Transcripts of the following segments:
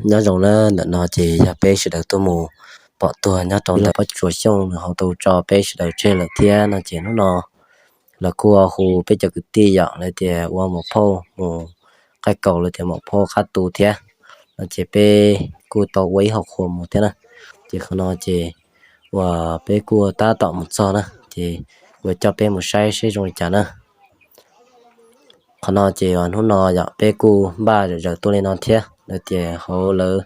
Nyob zoo na, ntawm no ces yog peb sawv daws tuaj mus pom tuag nyob rau ntawm Pob Tsuas Xyooj nws ho tau tso peb sawv daws tseg lawm thiab no ces hnub no lawv kuj hu peb cov kwv tij yom, lawv tias ua maum phauj mus qaij kaus, lawv tias maum phauj qab tu thiab no ces peb kuj tau ua ib hauv qhua mus thiab na. Ces qhov no ces uas peb kuj tab tom mus txog na, ces kuv coj peb mus saib seb zoo li cas na. Qhov no ces hnub no yom peb kuj npaj zom zaws tuaj li no thiab, lawv tias hauv lawv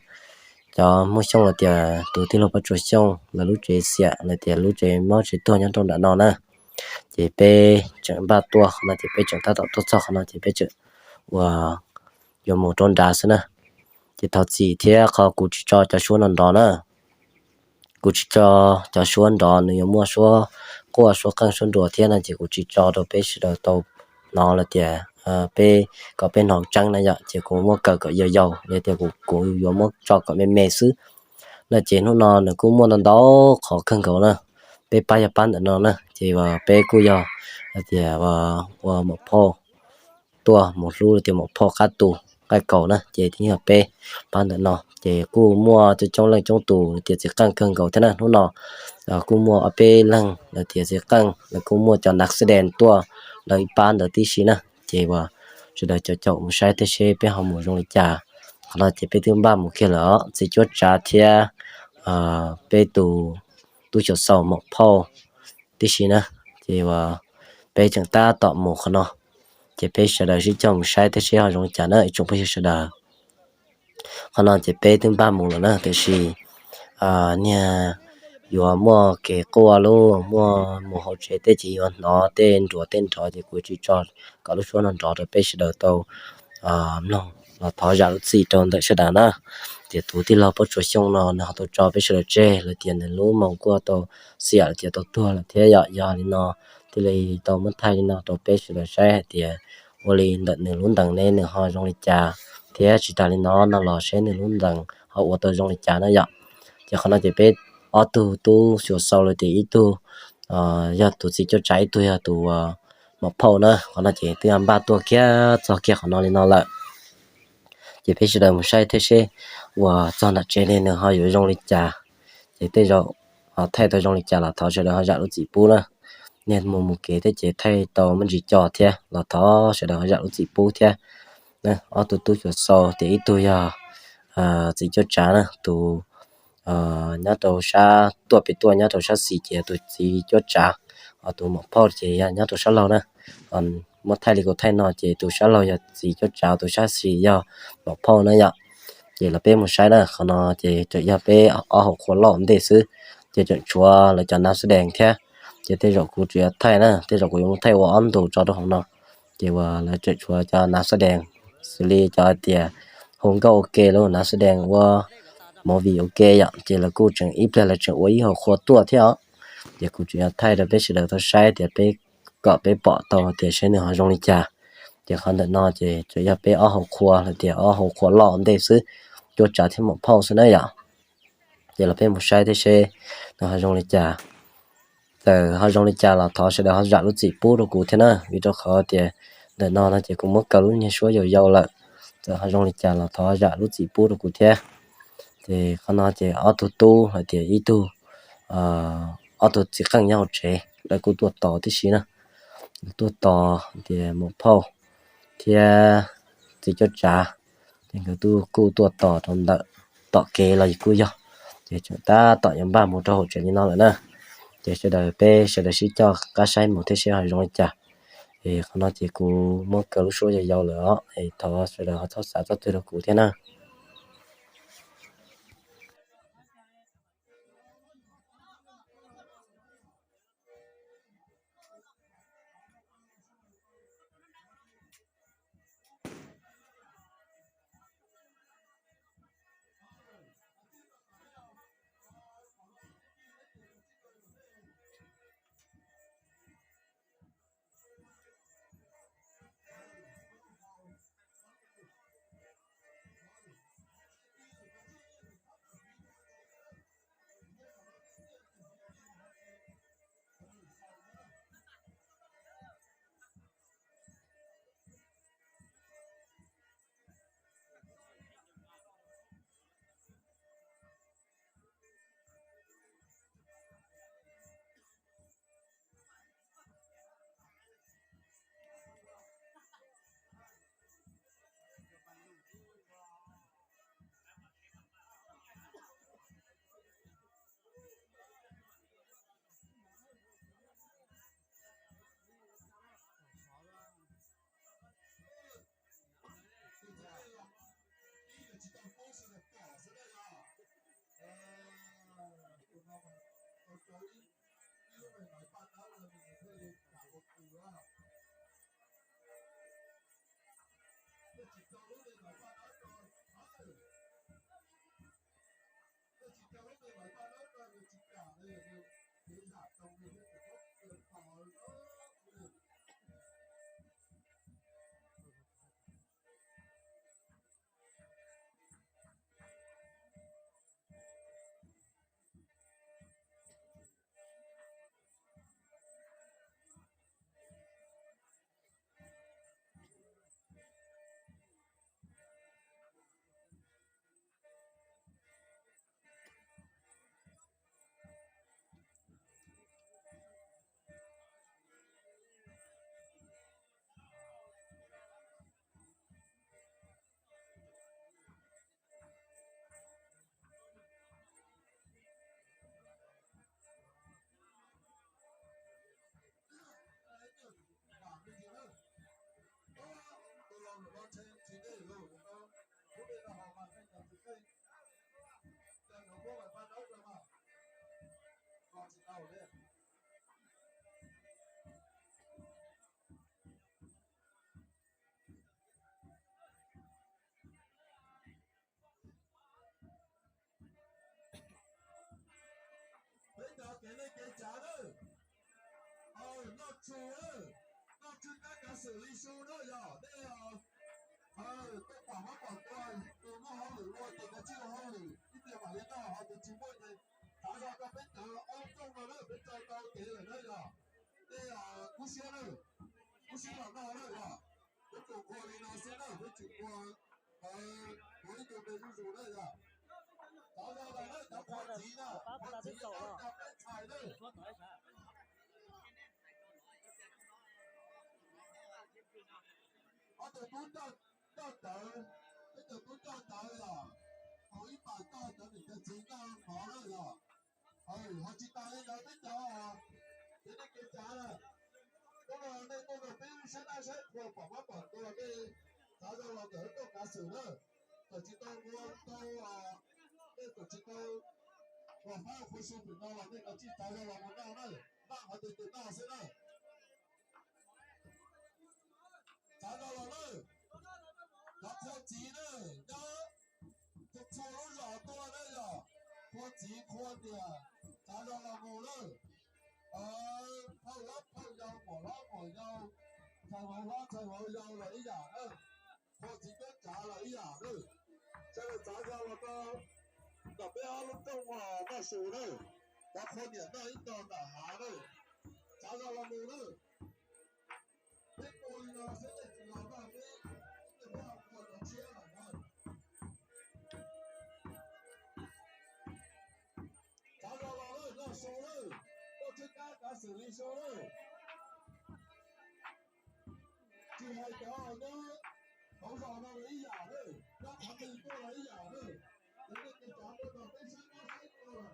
cov Hmoob Xyooj lawv tias tus tij laug Pob Tsuas Xyooj lawv lub tsev xiam, lawv tias lub tsev mob tsev tuag nyob rau nram no na. Ces peb tseem npaj tuaj qhov no ces peb tseem tab tom tuaj txog qhov no ces peb tseem uas yuav mus rau nrad xwb na. Ces thov txim thiab qhov kuv tsis tso cov suab no nrov na. Kuv tsis tso cov suab nrov, nws yuav muaj suab quaj suab qeej suab nruas thiab no ces kuv tsis tso rau peb sawv daws tau hnov lawm tias peb, kom peb hnov tseeb na yom, ces kuv muab kaw kom yau yau li tias kuv, kuv yuav muab tso kom me me xwb. No ces hnub no nws kuj muaj ntau ntau qhov kawg nkaus na. Peb pab yog pab ntawm no na ces peb kuj yog hais tias ua maum phauj tuaj mus hlub li tias maum phauj qab tu qaij kaus na ces twb yog peb pab ntawm no ces kuj muaj coob coob leej coob tus li tias txiv qeej kawg nkaus thiab na. Hnub no kuj muaj ob peb leeg li tias txiv qeej, lawv kuj muaj cov nav xab dees tuaj lawv ib pab ntawd tib si na. Ces uas sawv daws caum caum mus saib thiab seb peb ho mus zoo li cas. Qhov no ces peb twb npaj mus kiag lawm os, txiv cuab tsav thiab peb tus tub xyuas xaus maum phauj tib si na. Ces uas peb tseem tab tom mus qhov no, ces peb sawv daws sib coj mus saib thiab seb ho zoo li cas na ib tsoom phooj ywg sawv daws. Qhov no ces peb twb npaj mus lawm na, tiam sis niag yuav muaj kev quaj lub muaj mus hauv tsev tej ces yuav hnov tej nruas tej nrov ces kuv tsis tso kom lub suab no nrov rau peb sawv daws tau mloog los thov zam lub txim rau ntawm sawv daws na. Ces tus tij laug Pob Tsuas Xyooj no nws ho tau tso peb sawv daws tseg lawm tias nws lub moos kuj tau xiam lawm tias tau tuag lawm thiab yom. Yog li no thiaj li tau muab thaij li no rau peb sawv daws saib hais tias ua li ntawm nws lub ntees ne nws ho zoo li cas, thiab tsis tas li no no los seb nws lub ntees ho ua tau zoo li cas na yom. Ces qhov no ces peb ob tug tub xyuas xaus lawm tias ib tug yog tus txiv cuab tsav, ib tug yog tus maum phauj na. Qhov no ces twb npaj tuaj kiag txog kiag qhov no li no lawm. Ces peb sawv daws mus saib thiab seb uas txog nram tsev li nws ho yuav zoo li cas. Ces tej zaum ho thaij tau zoo li cas los thov sawv daws ho zam lub txim pub na. Niag mus mus kev thiab ces thaij tau muaj ntsis co thiab los thov sawv daws ho zam lub txim pub thiab. Ob tug tub xyuas xaus tias ib tug yog txiv cuab tsav na, tus nyob rau sab tuaj pem tuaj nyob rau sab xis ces tus txiv cuab tsav, ho tus maum phauj ces yog nyob rau sab laug na. Muab thaij li kuv thaij no ces tus sab laug yog txiv cuab tsav, tus sab xis yog maum phauj na yom. Ces los peb mus saib na, qhov no ces tseem yog peb ob hauv qhua loj ntej xwb, ces tseem tshuav lawv cov nav xab dees thiab. Ces tej zaum kuv tseem yuav thaij na, tej zaum kuv yuav mus thaij ua ob ntu tso rau hauv no. Ces uas lawv tseem tshuav cov nav xab dees xws li cov hais tias hu nkauj ua ke, lawv nav xab dees ua movie ua ke yom, ces lawv kuj tseem ib pliag lawv tseem ua ib hauv qhua tuaj thiab os. Ces kuv tseem yuav thaij rau peb sawv daws tau saib tias peb, kom peb pom tau tias seb nws ho zoo li cas. Ces qhov ntawm no ces tseem yog peb ob hauv qhua los tias ob hauv qhua loj ntej xwb, cuab tsav thiab maum phauj xwb na yom. Ces los peb mus saib thiab seb nws ho zoo li cas. Txawm ho zoo li cas los thov sawv daws ho zam lub txim pub rau kuv thiab na, vim rau qhov tias ntawm no no ces kuv muab kaw lub niag suab yau yau lawm. Txawm ho zoo li cas los thov zam lub txim pub rau kuv thiab. Ces qhov no ces ob tug tub hais tias ib tug, ob tug txiv qeej nyob hauv tsev lawv kuj tuaj tos tib si na. Tuaj tos tias maum phauj thiab txiv cuab tsav, ces nkawd kuj tuaj tos rau ntawm tom kev los kuj yog. Ces tseem tab tom yuav npaj mus rau hauv tsev li no lawm na. Ces sawv daws peb sawv daws sib coj qab saib mus thiab seb ho zoo li cas. Es qhov no ces kuv muab kaw lub suab yau yau lawm os, es thov sawv daws ho txhob xav txoj twg rau kuv thiab na. Peb cov kev neej kev tsav na, noj tshwj, noj tshwj kab kav xwm li su na yog nej tuaj pom mab pom tua, tus muaj hauj lwm ua ces kav tsij ua hauj lwm ib pliag mam li noj, ho tus tsis muaj ces txav zog rau peb cov ob rooj no na, peb tso tau kev lawm na yog. Nej kub siab na, kub siab los noj na yog. Peb tsuas qhua li no xwb na, peb tsis qhua, qhua ib tug me zuj zus na yog. Txav zog los na cov qhua txiv na, qhua txiv coj peb txhais na. Ob tug tub coj tawv, peb tug tub coj tawv los, haus ib pas coj cov niam cov txiv noj mov na yog. Ho tsis tas li ntawd peb cov kev neej kev tsav na, hnub no nej tuaj nrog peb saib dab saib qhua pom mab pom tua, nej txav zog los ntawm tuaj kav xwm na. Txawm tsis tau ua tau, nej txawm tsis tau ua fab qhua su pem no los nej kav tsij txav zog los mus noj na, noj qhov twg tus noj xwb na. Txav zog los na, cov qhua txiv na, nyob txhua txhua lub zos tuaj na yog, qhua txiv qhua niam, txav zog los mus na. Phauj hlob phauj yau, muam hlob muam yau, txhais hauv hlob txhais hauv yau los ib yam na, qhua txiv peb tsav los ib yam na. Sawv daws txav zog los rau ntawm peb ob lub rooj noj su na, cov qhua niam noj ib tog ntawm hav na, txav zog los mus na. Peb tua li no xwb, nej tsis los noj peb, nej muab qhua cov tshiab los na. Txav zog los lawm, noj su lawm, noj tshiab kab kav xwm li su lawm. Tsis hais cov nyob hauv zos no los ib yam lawm, nyob qhov twg tuaj los ib yam lawm. Cov neej cov tsav tuaj no peb saib nyob saib tua.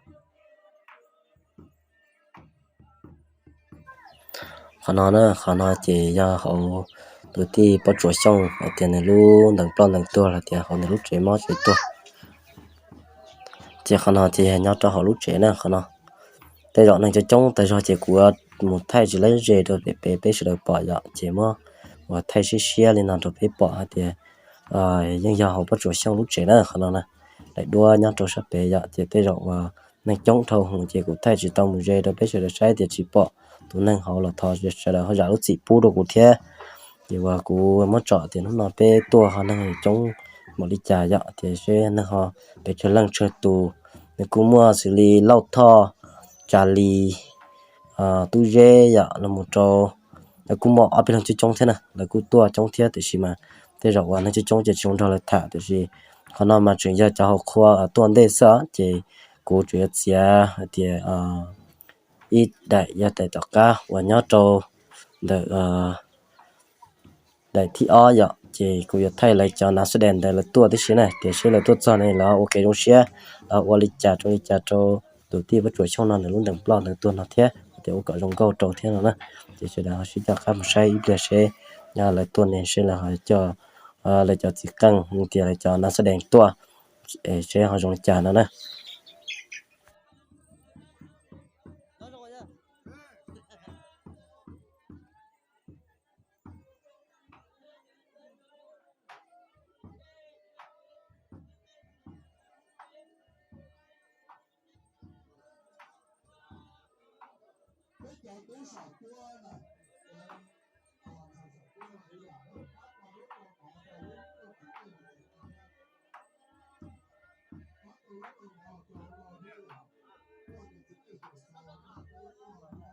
Qhov no na, qhov no ces yog hauv tus tij Pob Tsuas Xyooj hais tias nws lub ntees ploj ntees tuag los tias hauv nws lub tsev mob tsev tuag. Ces qhov no ces yog nyob rau hauv lub tsev na qhov no. Tej zaum neeg coob coob tas zog ces kuv mus thaij tsis laib ze rau pem peb sawv daws pom yom, ces muab ua thaij siab siab li no rau peb pom hais tias yeej yog hauv Pob Tsuas Xyooj lub tsev na qhov no na. Daim duab nyob rau sab pem yom, ces tej zaum uas neeg coob dhau hwv ces kuv thaij tsis tau mus ze rau peb sawv daws saib tias tsis pom tus neeg hauv los thov sawv daws ho zam lub txim pub rau kuv thiab. Ces uas kuv muab tsom tias hnub no peb tuaj ho neeg coob npaum li cas yom, tias seb neeg ho pes tsawg leej tsawg tus. Nws kuj muaj xws li Lauj Thoj, Tsa Lis, Tub Zeb yom, los mus rau, lawv kuj muaj ob peb leeg coob coob thiab na, lawv kuj tuaj coob thiab tiam sis mas tej zaum uas neeg coob coob ces tsis zoo nrog lawv tham tiam sis qhov no mas tseem yog cov hauv qhua tuaj ntej xwb ces kuv tseem yuav txiav hais tias ib daim yog daim tom qab uas nyob rau ntawm daim thib ob yom, ces kuv yuav thaij lawv cov nav xab dees ntawd lawv tuaj tib si na, tiam sis lawv tuaj txog ne lawv ua kev zoo siab, lawv ua li cas rau li cas rau tus tij Pob Tsuas Xyooj no nws lub ntees ploj ntees tuag no thiab tias ua kom zoo nkauj rau thiab no na. Ces sawv daws ho sib coj qab mus saib ib pliag seb lawv tuaj ne seb lawv ho coj lawv cov txiv qeej tias lawv cov nav xab dees tuaj seb ho zoo li cas no na. Cov tub saum cuab na, tub saum cuab na, ib yam pab tau lub rau qhov rau lub rau qhov tej no, pab tau lub rau qhov rau los thiab los, tuaj tus txiv tej xyoo xaus no tuaj tuaj